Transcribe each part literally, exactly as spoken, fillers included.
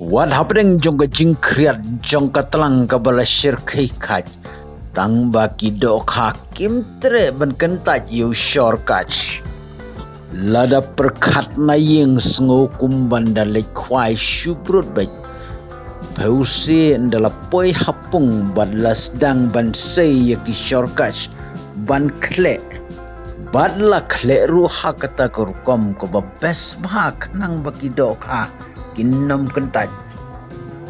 Wat hapdeng jong ka jingkhriat jong ka tlang kaba la shyrkhei khat, tang ba ki dohkha kim treh ban kyntait ïa u Shorkaj. Lada pyrkhat na ïing sngew kum ban da leit khwai shu brut beit. Phew sien da la poi ha pung bad la sdang ban sei ïa ki Shorkaj ban khleh. Bad la khleh ruh ha kata ka rukom kaba best bha khnang ba ki dohkha kin ym kyntait.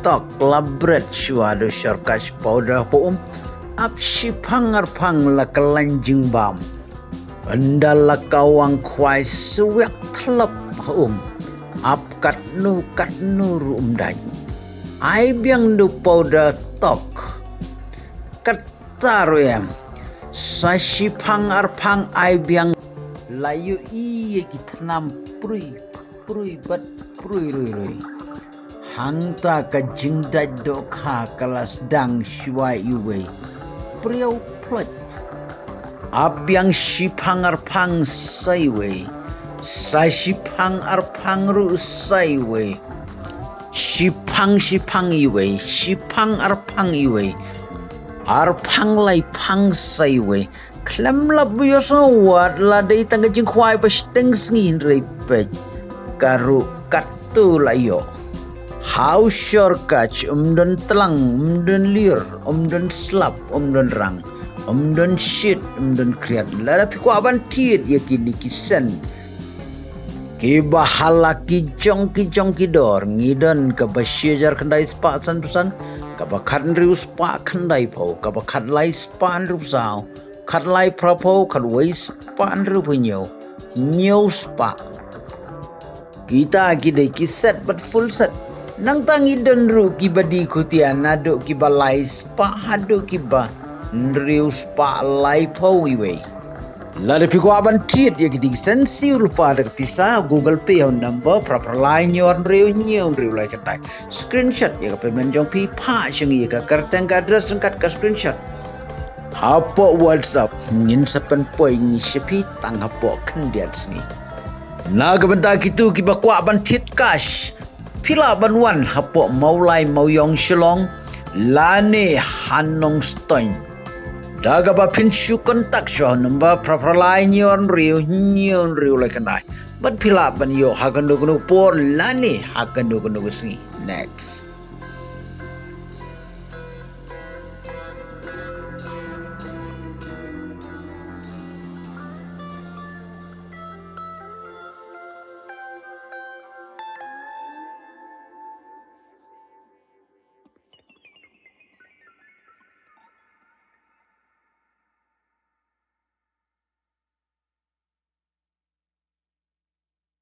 Tok la bret shuwa da u Shorkaj powder hapoh um. Ap shiphang arphang la kyllaiñ jingbam. Ynda la kawang khwai swiak thlop ha um. Ap katno katno ruh um dait. Ai biang da u powder tok. Kata ruh em. Sa shiphang arphang ai biang. La ïohi ïa ki thnam prui prui bad prui rui rui. Hangta ka jingdait dohkha ka la sdang shuwa iwei. Priaw ploit. Ap biang shiphang arphang sa iwei. Sa shiphang arphang ruh sa iwei. Shiphang shiphang iwei. Shiphang arphang iwei. Arphang laiphang sa iwei. Khlem lap ïohsngew wat la dei tang ka jingkhwai ba shiteng sngi hynrei peit. Ka ruh katto la ïoh. Ha u Shorkaj um don tlang, um don liur, um don slap, um don rang, um don shit, um don khriat. Lada phi kwah ban thied ïa kine ki sien. Kiba ha la ki jong ki jong ki dor ngi don kaba shi hajar khyndai spah sanphew san, kaba khathynriew spah khyndaiphew, kaba khatlai spah hynriewphew saw, khatlai phraphew, khatwei spah hynriewphew hynñiew, hynñiew spah. Kita ki dei ki set bad full set. Nangta ngi don ruh kiba die khutia naduh kiba lai spah haduh kiba hynriew spah laiphew iwei. Lada phi kwah ban thied ïa ki dei ki sien, siew lypa da ka pisa, Google Pay ha u number phra phra lai hynñiew ar hynriew hynñiew hynriew lai khyndai. Screenshot ïa ka payment jong phi, phah sha ngi ïa ka kyrteng, ka address ryngkat ka screenshot. Hapoh WhatsApp ngin sa pynpoi ngi sha phi tang hapoh khyndiat sngi. Na ka bynta kito kiba kwah ban thied cash, phi lah ban wan hapoh Mawlai Mawiong Shillong lane ha Nongstoiñ. Da kaba phin shu contact shuwa ha u number phra phra lai hynñiew ar hynriew hynñiew hynriew lai khyndai. Bad phi lah ban ïoh ha kano kano ka por lane ha kano kano ka sngi. Next.